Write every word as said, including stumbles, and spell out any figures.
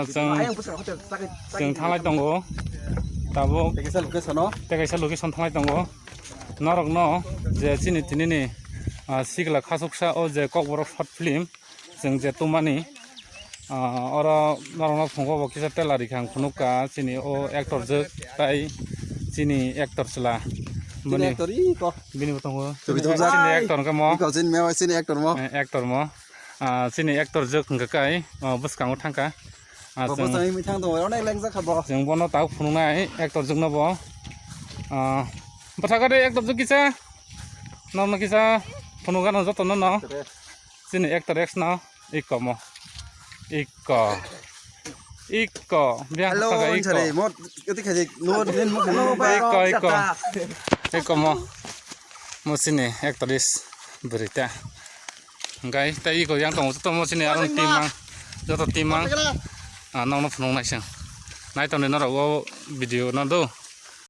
Chwng, chwng thanglai tongo. Tabuk tei kaisa location o, tei kaisa location thanglai tongo. Norokno je chini tinini, ah, sikla khasuksa o je Kokborok short film chwng je tumani, ah, oro norokno phungo bo kisa trailer rikha ang phunukha chini o actor jwk tai chini actor chwla. Chini bini actor iko. Bini bo tongo. Chini actor hwnkhe mo. Iko chini mewa chini actor mo. Eh, actor mo. Ah, chini actor jwk hwnkha kai, ah, bwskango thangkha. Ah, bo chwng, bwskango himwi thang tongo, onek lengjak kha bo. Chwng bono tabuk phunuknai actor jwkno bo. Ah, bwthakgade actor jwk kisa. Norno kisa phunukgano jotono no. Chini actor ex no. Iko mo. Iko. Iko. Biang hello, thangkha iko. Sari, mo, iti khaji, no, din mo, no, iko, iko. Iko mo. Mo chini actress bwrwi ta. Hwnkhe tei iko yang tongo joto mo chini aro team ang, joto team ang. Ah, nokno phunuk naising. Nai tongdi norok o video no do.